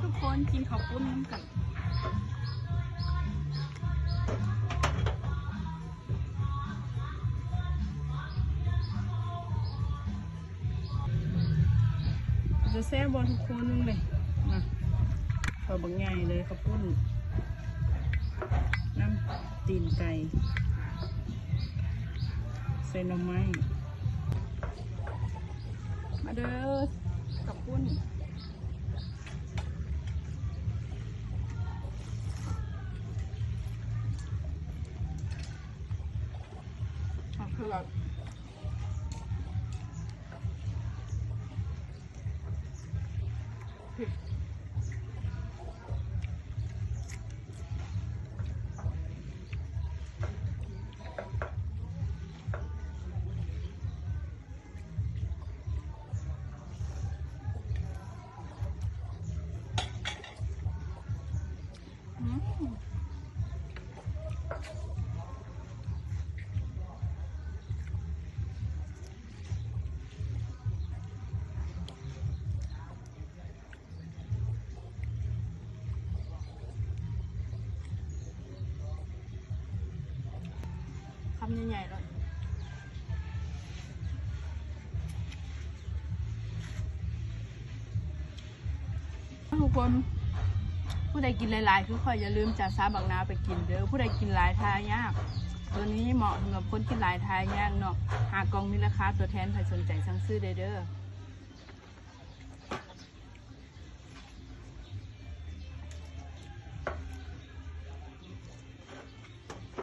ທຸກຄົນກິນເຂົ້າປຸ້ນນຳກັນ. ຈະແຊບບໍ່ທຸກຄົນເລີຍ? ມາ ເຂົ້າບັກໃຫຍ່ເລີຍ ເຂົ້າປຸ້ນ ນ້ຳຕີນໄກ່ ໃສ່ໜໍ່ໄມ້. ມາເດີ ເຂົ້າປຸ້ນ. ຄຳໃຫຍ່ໆ ໂລດ. ທຸກຄົນ ຜູ້ໃດກິນຫຼາຍໆ ຄືຂ້ອຍ ຢ່າລືມຈາຊາບັກນາວໄປກິນເດີ. ຜູ້ໃດກິນຫຼາຍຖ່າຍຍາກ ໂຕນີ້ເໝາະສຳລັບຄົນກິນຫຼາຍຖ່າຍຍາກເນາະ. ຫ້າກ່ອງມີລາຄາຕົວແທນ ໃຜສົນໃຈສັ່ງຊື້ໄດ້ເດີ.